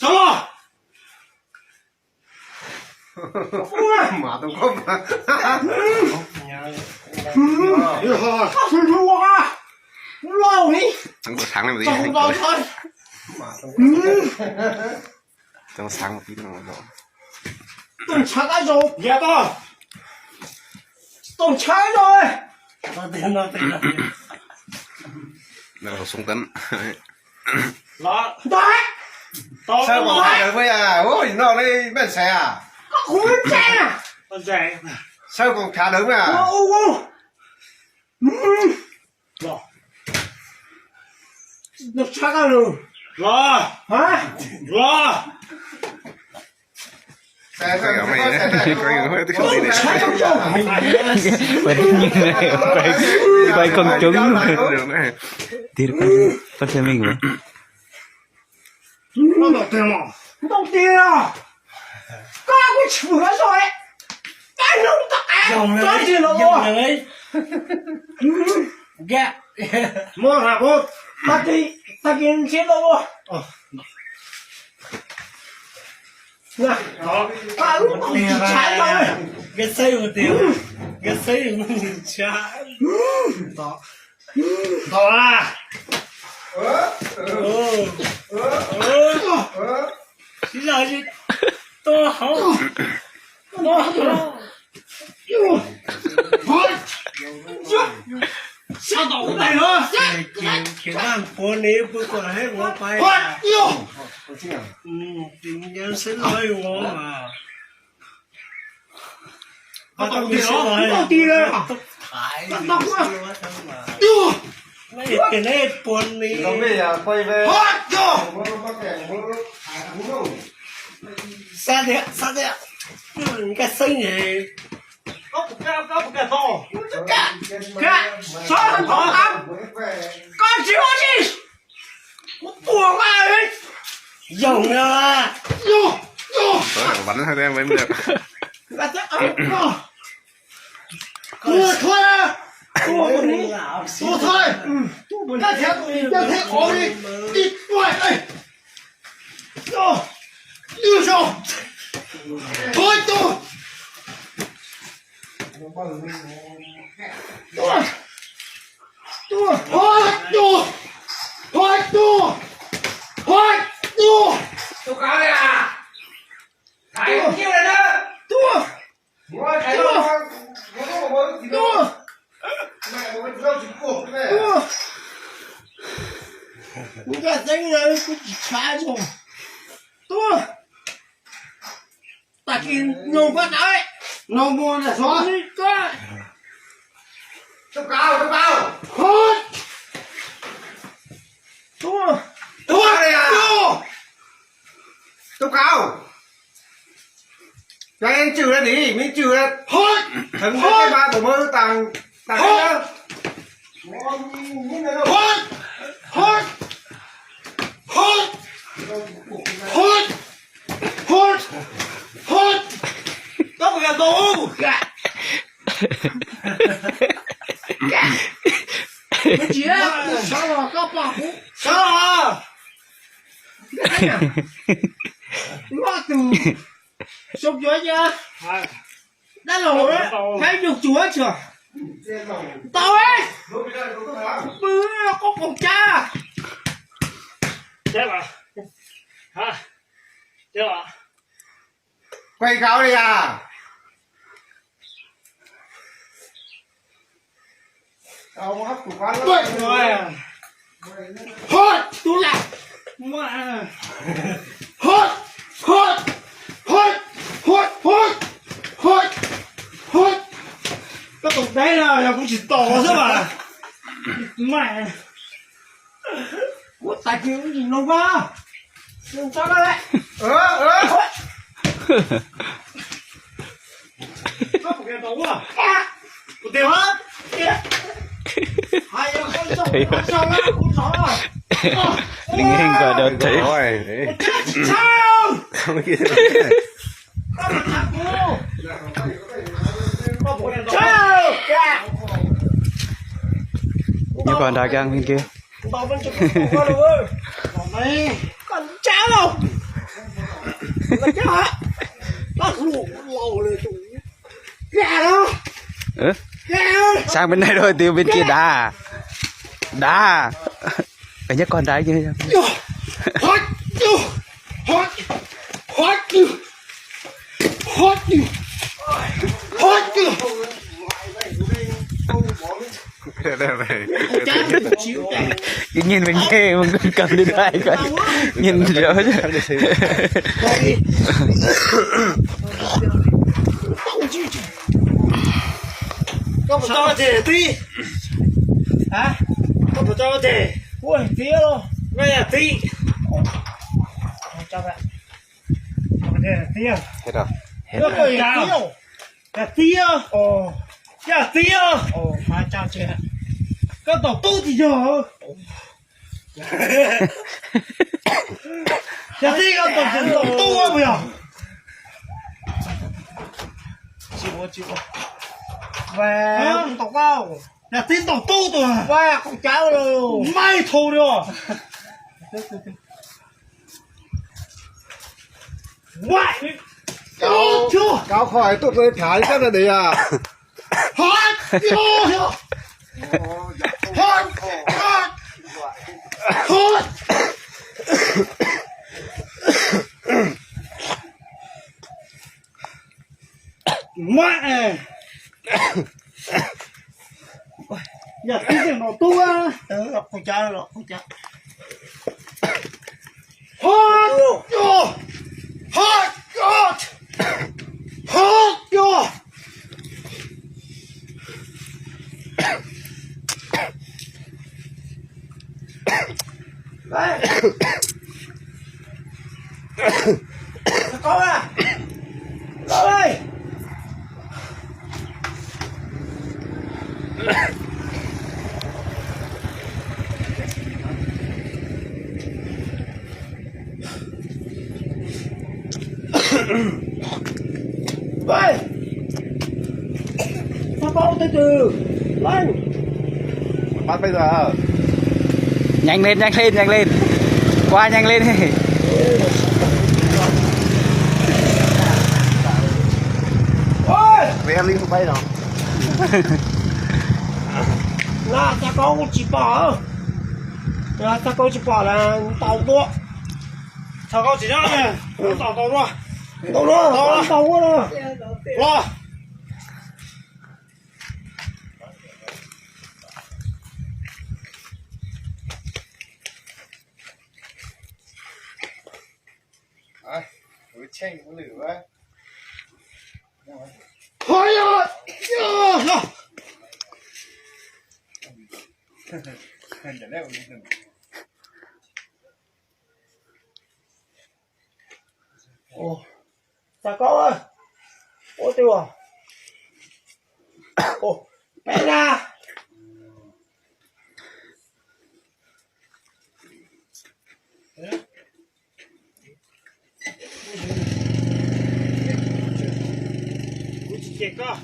Sawv los. Mas tus koj Too sáng một tí. Too sáng một tí. Too sáng cái rồi, dè to. Too sáng rồi. Khẩu súng tấn. Sao còn thả được với à? Ôi, no đây bạn sẽ à? Sao còn thả được với à? Los. Los. Hả? Los. Quay, quay không chống. Tir, con xem mình mà. Ntau tiag. Koj kuj tsis pom los so. Koj nug tau qab tso tiag los. Muaj hab, tag kis, tag kis ntsib tau ua. Nkag xeeb mus tiag, nkag xeeb mus tiag. Ntau a. Sib zog, tuaj hauv, tuaj hauv. Sab tom kuv tais no. Ces naj puav ni pw kom hab ua pais. Tis ncav seb loj ua mas. Tis loj, tis loj. Tis nej puav ni. Sab tiag, sab tiag. Nkag xeeb es. Koj tsis ua si. Kuv tuag mas. Yog no. Yog, yog. Tua thoi, tua thoi, tua thoi, tua thoi ov li, ib tuaj, tua, tua, tua, tua, tua, tua, tua, tua, tua, tua. Tua, tua, tua, tua. Kuv nkag xeeb no kuv tsis tshav zoo. Tua. Tag kis noog koj tau, noog mus na Suav. Tub Kauv, Tub Kauv. Tua. Tua. Tua. Tub Kauv. Cho em chửi ra đi, mình chửi ra. Hốt. Thằng hốt. Cái ba của mơ tàng, tàng hốt. Hốt. Hốt. Hốt. Hốt. Hốt. Hốt. Tao phải gạt tao. Mày chỉ là sói lò, có bò hú. Sói lò. Mày tus sụp chuối chưa? Đã lẩu đấy. Thấy nhục chuối chưa? Tao ấy. Bự nó có cục cha. Chết rồi. Hả? Chết rồi. Quay cáo đi à? Hốt, tôi là. Hốt, hốt, hốt. Yog kuv tsis tau xwb mas. Kuv tais kiag kuv tsis mloog koj. Tso koj lawm. Nws nkeeg kom dau thev. Nyob koj nrad kiag nkeeg. Saab peb nai rau twg peb cia dav. Dav. Nyob koj nrad. Koj nyeej me nyeej, koj kam li dais koj nyeej nrad. Koj puas tso ua teb tib? Koj puas tso ua teb? Kuv tib los, koj yog tib. Yog tib, yog tib, koj ntaus tub tsis yog. Yog tib koj ntaus tub puas yog? Yog tib ntaus tub tus, maib thaum li. Cáo kho tuaj tau tham li kab na de a. Yog tib tug no tub, los kuv cov, los kuv cov. Hot, hot, hot. Nhanh lên, nhanh lên, nhanh lên. Qua nhanh lên. Ui, em Linh không bay đâu. Là sao con cũng chỉ bỏ. Là sao con chỉ bỏ là tàu đua. Sao con chỉ nói nè, tàu tàu đua. Tàu đua, tàu đua. Đua. Ua, txav kaub a. Ua, twb ua. Ua, peb na. Kuv tsis cem koj.